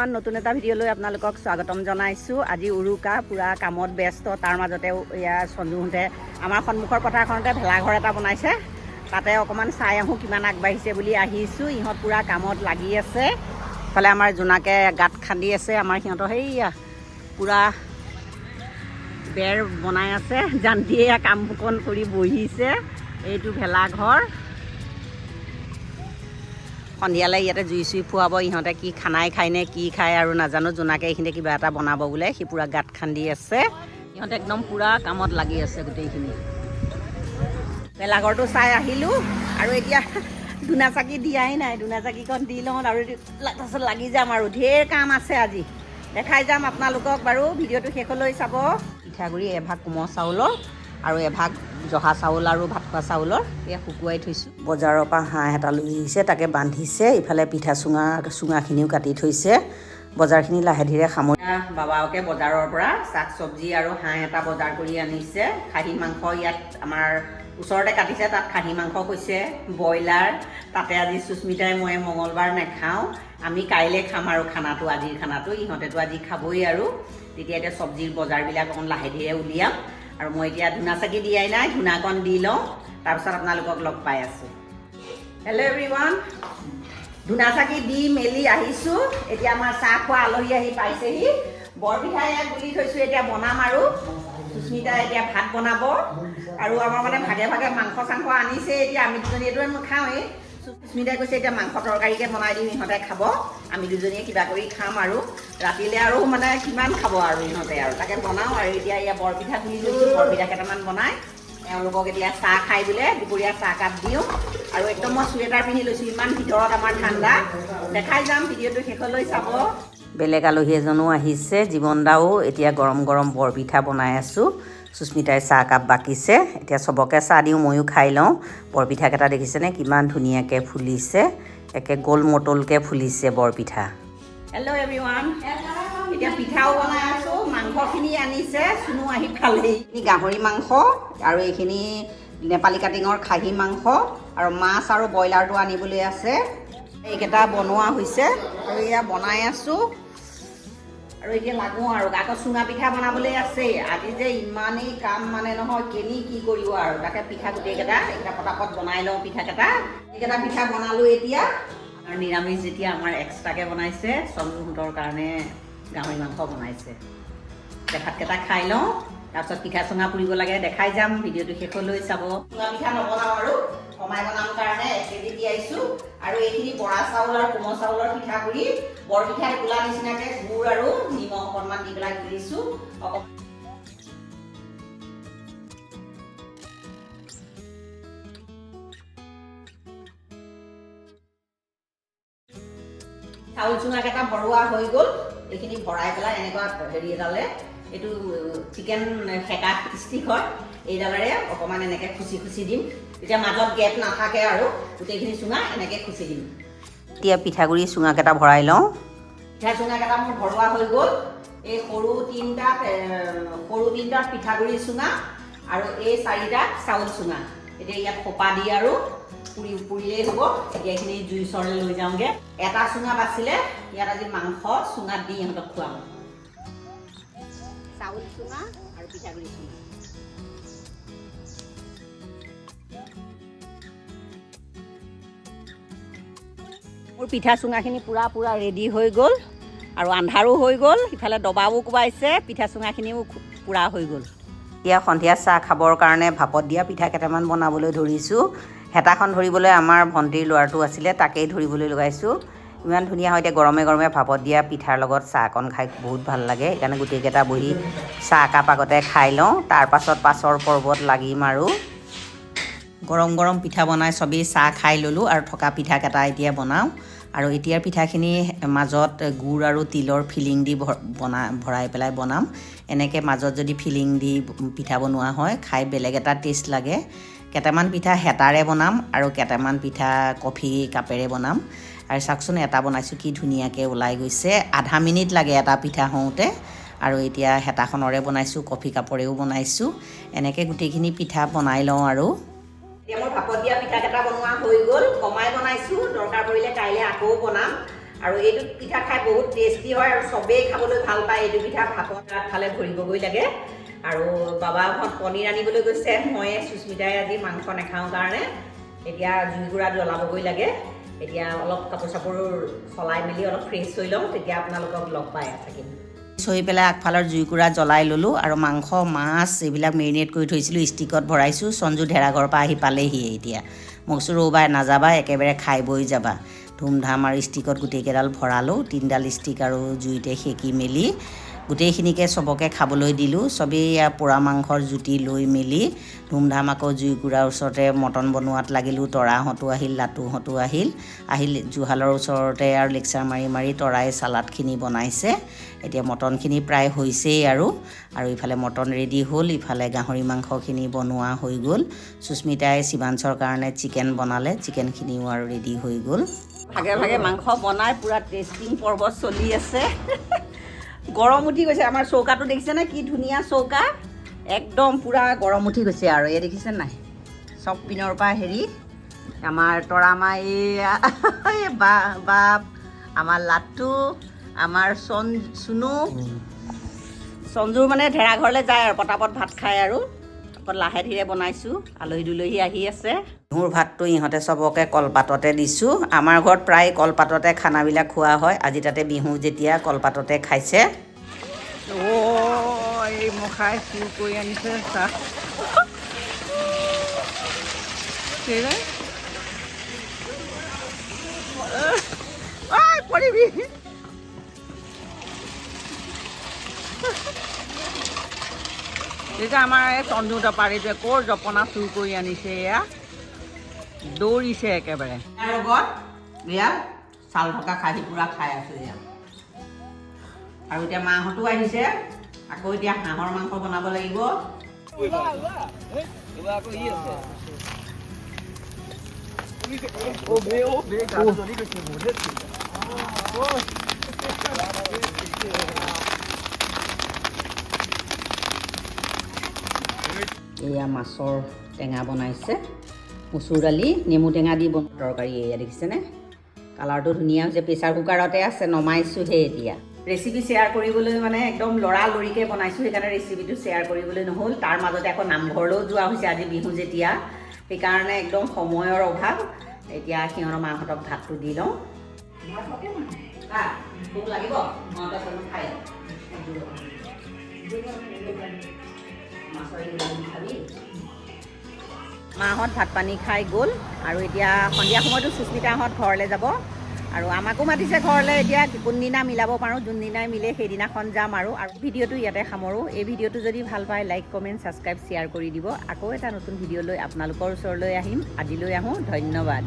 Everyone, নতুন এটা ভিডিঅ'লৈ আপোনালোকক স্বাগতম জনাইছোঁ। আজি উৰুকা, পূৰা কামত ব্যস্ত। তাৰ মাজতে এয়া সঞ্জুহঁতে আমাৰ সন্মুখৰ পথাৰখনতে ভেলাঘৰ এটা বনাইছে। তাতে অকণমান চাই আহোঁ কিমান আগবাঢ়িছে বুলি আহিছোঁ। ইহঁত পূৰা কামত লাগি আছে। ইফালে আমাৰ জোনাকে গাঁত খান্দি আছে। আমাৰ সিহঁতৰ সেইয়া পূৰা বেৰ বনাই আছে। জান্তিয়ে কাম অকণ কৰি বহিছে। এইটো ভেলাঘৰ। সন্ধিয়ালৈ ইয়াতে জুই চুই ফুৱাব। ইহঁতে কি খানাই খায় নে কি খায় আৰু নাজানো। জোনাকে এইখিনিতে কিবা এটা বনাব বোলে। সি পূৰা গাঁত খান্দি আছে। ইহঁতে একদম পূৰা কামত লাগি আছে গোটেইখিনি। ভেলাঘৰটো চাই আহিলোঁ আৰু এতিয়া ধূনা চাকি দিয়াই নাই। ধূনা চাকিখন দি লওঁ আৰু তাৰপিছত লাগি যাম আৰু ঢেৰ কাম আছে আজি। দেখাই যাম আপোনালোকক বাৰু, ভিডিঅ'টো শেষলৈ চাব। পিঠাগুড়ি এভাগ কোমল চাউলৰ আৰু এভাগ জহা চাউল আৰু ভাত খোৱা চাউলৰ এয়া শুকুৱাই থৈছোঁ। বজাৰৰ পৰা হাঁহ এটা লৈ আহিছে, তাকে বান্ধিছে। ইফালে পিঠা চুঙাখিনিও কাটি থৈছে। বজাৰখিনি লাহে ধীৰে সামৰি। বাবাকে বজাৰৰ পৰা শাক চব্জি আৰু হাঁহ এটা বজাৰ কৰি আনিছে। খাহী মাংস ইয়াত আমাৰ ওচৰতে কাটিছে, তাত খাহী মাংস হৈছে, ব্ৰইলাৰ। তাতে আজি সুস্মিতাই মই মঙলবাৰ নাখাওঁ। আমি কাইলৈ খাম আৰু খানাটো, আজিৰ খানাটো। ইহঁতেতো আজি খাবই আৰু। তেতিয়া এতিয়া চব্জিৰ বজাৰবিলাক অকণ লাহে ধীৰে উলিয়াম। আৰু মই এতিয়া ধূনা চাকি দিয়াই নাই, ধূনাকণ দি লওঁ, তাৰপিছত আপোনালোকক লগ পাই আছোঁ। হেল্ল' এভৰিৱান, ধূনা চাকি দি মেলি আহিছোঁ। এতিয়া আমাৰ চাহ খোৱা আলহী আহি পাইছেহি। বৰপিঠা ইয়াত গুলি থৈছোঁ, এতিয়া বনাম আৰু সুস্মিতাই এতিয়া ভাত বনাব। আৰু আমাৰ মানে ভাগে ভাগে মাংস চাংস আনিছে। এতিয়া আমি দুজনীয়েতো খাওঁৱেই। সুস্মিতাই কৈছে এতিয়া মাংস তৰকাৰীকে বনাই দিম, ইহঁতে খাব। আমি দুজনীয়ে কিবা কৰি খাম আৰু ৰাতিলে আৰু মানে কিমান খাব আৰু ইহঁতে আৰু তাকে বনাওঁ। আৰু এতিয়া ইয়াত বৰপিঠা গুলি থৈছোঁ। বৰপিঠা কেইটামান বনাই এওঁলোকক এতিয়া চাহ খাই বোলে দুপৰীয়া চাহকাপ দিওঁ। আৰু একদম মই চুৱেটাৰ পিন্ধি লৈছোঁ, ইমান ভিতৰত আমাৰ ঠাণ্ডা। দেখাই যাম, ভিডিঅ'টো শেষলৈ চাব। বেলেগ আলহী এজনো আহিছে, জীৱন দাও। এতিয়া গৰম গৰম বৰপিঠা বনাই আছোঁ। সুস্মিতাই চাহকাপ বাকিছে। এতিয়া চবকে চাহ দিওঁ, ময়ো খাই লওঁ। বৰপিঠাকেইটা দেখিছেনে কিমান ধুনীয়াকৈ ফুলিছে? একে গোল মটলকৈ ফুলিছে বৰপিঠা। হেল্ল' এভৰিৱান, এতিয়া পিঠাও বনাই আছোঁ। মাংসখিনি আনিছে, চুনু আহি পালেই। এইখিনি গাহৰি মাংস আৰু এইখিনি নেপালী কাটিঙৰ খাহী মাংস আৰু মাছ আৰু ব্ৰইলাৰটো আনিবলৈ আছে। এইকেইটা বনোৱা হৈছে আৰু এয়া বনাই আছোঁ। আৰু এতিয়া লাগো আৰু আকৌ চুঙা পিঠা বনাবলৈ আছেই। আজি যে ইমানেই কাম মানে নহয়, কেনি কি কৰিব আৰু। তাকে পিঠা গোটেইকেইটা এইকেইটা পটাপট বনাই লওঁ পিঠাকেইটা। এইকেইটা পিঠা বনালোঁ এতিয়া। আৰু নিৰামিষ যেতিয়া আমাৰ এক্সট্ৰাকৈ বনাইছে, চন্দুহঁতৰ কাৰণে গাহৰি মাংস বনাইছে। এতিয়া ভাতকেইটা খাই লওঁ, তাৰপিছত পিঠা চুঙা পুৰিব লাগে। দেখাই যাম, ভিডিঅ'টো শেষলৈ চাব। চুঙা পিঠা নবনাওঁ আৰু কমাই বনাম কাৰণে 1 কেজি তিয়াইছোঁ। আৰু এইখিনি বৰা চাউল আৰু কোমল চাউলৰ পিঠাগুড়ি, বৰপিঠা গোলা নিচিনাকৈ গুড় আৰু নিমখ অকণমান দি পেলাই গুলিছোঁ অকণমান। চাউল চুঙাকেইটা ভৰোৱা হৈ গ'ল। এইখিনি ভৰাই পেলাই এনেকুৱা হেৰি এডালে, এইটো চিকেন সেকা ষ্টিক হয়, এইডালেৰে অকণমান এনেকৈ খুচি খুচি দিম। তেতিয়া মাজত গেপ নাথাকে আৰু গোটেইখিনি চুঙা এনেকৈ খুচি দিম। এতিয়া পিঠাগুড়ি চুঙাকেইটা ভৰাই লওঁ। পিঠা চুঙাকেইটা মোৰ ভৰোৱা হৈ গ'ল। এই সৰু তিনিটাত পিঠাগুড়ি চুঙা আৰু এই চাৰিটাত চাউল চুঙা। এতিয়া ইয়াত খোপা দি আৰু পুৰিলেই হ'ব। এতিয়া এইখিনি জুই ওচৰলৈ লৈ যাওঁগৈ। এটা চুঙা বাছিলে, ইয়াত আজি মাংস চুঙাত দি ইহঁতক খুৱাম। চাউল চুঙা আৰু পিঠাগুড়ি চুঙা। মোৰ পিঠা চুঙাখিনি পূৰা পূৰা ৰেডি হৈ গ'ল আৰু আন্ধাৰো হৈ গ'ল। ইফালে দবাও কোবাইছে, পিঠা চুঙাখিনিও পূৰা হৈ গ'ল। এতিয়া সন্ধিয়া চাহ খাবৰ কাৰণে ভাপত দিয়া পিঠা কেইটামান বনাবলৈ ধৰিছোঁ। হেতাখন ধৰিবলৈ আমাৰ ভণ্টিৰ ল'ৰাটো আছিলে, তাকেই ধৰিবলৈ লগাইছোঁ। ইমান ধুনীয়া হয়। এতিয়া গৰমে গৰমে ভাপত দিয়া পিঠাৰ লগত চাহকণ খাই বহুত ভাল লাগে। সেইকাৰণে গোটেইকেইটা বহি চাহ একাপ আগতে খাই লওঁ, তাৰ পাছত পাছৰ পৰ্বত লাগিম। আৰু গৰম গৰম পিঠা বনাই চবেই চাহ খাই ল'লোঁ আৰু থকা পিঠাকেইটা এতিয়া বনাওঁ। আৰু এতিয়াৰ পিঠাখিনি মাজত গুড় আৰু তিলৰ ফিলিং দি ভৰাই পেলাই বনাম। এনেকৈ মাজত যদি ফিলিং দি পিঠা বনোৱা হয়, খাই বেলেগ এটা টেষ্ট লাগে। কেইটামান পিঠা হেতাৰে বনাম আৰু কেইটামান পিঠা কফি কাপেৰে বনাম। আৰু চাওকচোন, এটা বনাইছোঁ, কি ধুনীয়াকৈ ওলাই গৈছে। আধা মিনিট লাগে এটা পিঠা হওঁতে। আৰু এতিয়া হেতাখনৰে বনাইছোঁ, কফি কাপৰেও বনাইছোঁ। এনেকৈ গোটেইখিনি পিঠা বনাই লওঁ। আৰু এতিয়া মোৰ ভাপত দিয়া পিঠাকেইটা বনোৱা হৈ গ'ল। কমাই বনাইছোঁ, দৰকাৰ পৰিলে কাইলৈ আকৌ বনাম। আৰু এইটো পিঠা খাই বহুত টেষ্টি হয় আৰু চবেই খাবলৈ ভাল পায়। এইটো পিঠা ভাপত খালে ভৰিবগৈ লাগে। আৰু বাবাহঁত পনীৰ আনিবলৈ গৈছে। মই সুস্মিতাই আজি মাংস নাখাওঁ কাৰণে এতিয়া জুইকুৰা জ্বলাবগৈ লাগে। এতিয়া অলপ কাপোৰ চাপোৰ সলাই মেলি অলপ ফ্ৰেছ হৈ লওঁ, তেতিয়া আপোনালোকক লগ পাই থাকিম। থৈ পেলাই আগফালৰ জুইকুৰা জ্বলাই ল'লোঁ আৰু মাংস, মাছ এইবিলাক মেৰিনেট কৰি থৈছিলোঁ, ষ্টিকত ভৰাইছোঁ। সঞ্জু ঢেৰাঘৰৰ পৰা আহি পালেহিয়ে। এতিয়া মই কৈছোঁ, ৰ'বা, নাযাবা, একেবাৰে খাই বৈ যাবা ধুমধাম। আৰু ষ্টিকত গোটেইকেইডাল ভৰালোঁ, তিনিডাল ষ্টিক, আৰু জুইতে সেকি মেলি গোটেইখিনিকে চবকে খাবলৈ দিলোঁ। চবেই পোৰা মাংসৰ জুতি লৈ মেলি ধুমধাম আকৌ জুইকুৰাৰ ওচৰতে মটন বনোৱাত লাগিলোঁ। তৰাহঁতো আহিল, লাটুহঁতো আহিল। আহিল জুহালৰ ওচৰতে আৰু লেকচাৰ মাৰি মাৰি তৰাই চালাডখিনি বনাইছে। এতিয়া মটনখিনি প্ৰায় হৈছেই আৰু আৰু ইফালে মটন ৰেডি হ'ল, ইফালে গাহৰি মাংসখিনি বনোৱা হৈ গ'ল। সুস্মিতাই শিৱাঞ্চৰ কাৰণে চিকেন বনালে, চিকেনখিনিও আৰু ৰেডি হৈ গ'ল। ভাগে ভাগে মাংস বনাই পূৰা টেষ্টিং পৰ্ব চলি আছে। গৰম উঠি গৈছে। আমাৰ চৌকাটো দেখিছেনে, কি ধুনীয়া চৌকা, একদম পূৰা গৰম উঠি গৈছে। আৰু এই দেখিছে নাই, চব পিনৰ পৰা হেৰি। আমাৰ তৰামা, এই বা বাপ, আমাৰ লাটু, আমাৰ চুনু। সঞ্জুৰ মানে ঢেৰা ঘৰলৈ যায় আৰু পটাপট ভাত খায় আৰু অকণ লাহে ধীৰে বনাইছোঁ, আলহী দুলহী আহি আছে। বিহুৰ ভাতটো ইহঁতে চবকে কলপাততে দিছোঁ। আমাৰ ঘৰত প্ৰায় কলপাততে খানাবিলাক খোৱা হয়। আজি তাতে বিহু যেতিয়া কলপাততে খাইছে। অ' এই মখাই চুৰ কৰি আনিছে চাহ। কেলে? ঐ, পৰিবি। তেতিয়া আমাৰ এই চন্দুহঁতৰ পাৰীটোৱে ক'ৰ জপনা চুৰ কৰি আনিছে, এয়া দৌৰিছে একেবাৰে। ইয়াৰ লগত এয়া চাল থকা খাহী পুৰা খাই আছোঁ এয়া। আৰু এতিয়া মাহঁতো আহিছে, আকৌ এতিয়া হাঁহৰ মাংস বনাব লাগিব। এয়া মাছৰ টেঙা বনাইছে, মচুৰ দালি নেমু টেঙা দি তৰকাৰী। এয়া দেখিছেনে, কালাৰটো ধুনীয়া হৈছে। প্ৰেছাৰ কুকাৰতে আছে, নমাইছোঁহে এতিয়া। ৰেচিপি শ্বেয়াৰ কৰিবলৈ মানে একদম লৰালৰিকৈ বনাইছোঁ, সেইকাৰণে ৰেচিপিটো শ্বেয়াৰ কৰিবলৈ নহ'ল। তাৰ মাজতে আকৌ নামঘৰলৈও যোৱা হৈছে আজি বিহু যেতিয়া, সেইকাৰণে একদম সময়ৰ অভাৱ। এতিয়া সিহঁতৰ মাহঁতক ভাতটো দি লওঁ। ভোক লাগিব। অঁ, তাৰপিছত খাই মাছৰ খাবি। মাহঁত ভাত পানী খাই গ'ল আৰু এতিয়া সন্ধিয়া সময়তো সুস্মিতাহঁত ঘৰলৈ যাব আৰু আমাকো মাতিছে ঘৰলৈ। এতিয়া কোনদিনা মিলাব পাৰোঁ, যোনদিনাই মিলে সেইদিনাখন যাম আৰু। আৰু ভিডিঅ'টো ইয়াতে সামৰোঁ। এই ভিডিঅ'টো যদি ভাল পায়, লাইক, কমেণ্ট, ছাবস্ক্ৰাইব, শ্বেয়াৰ কৰি দিব। আকৌ এটা নতুন ভিডিঅ' লৈ আপোনালোকৰ ওচৰলৈ আহিম। আজিলৈ আহোঁ, ধন্যবাদ।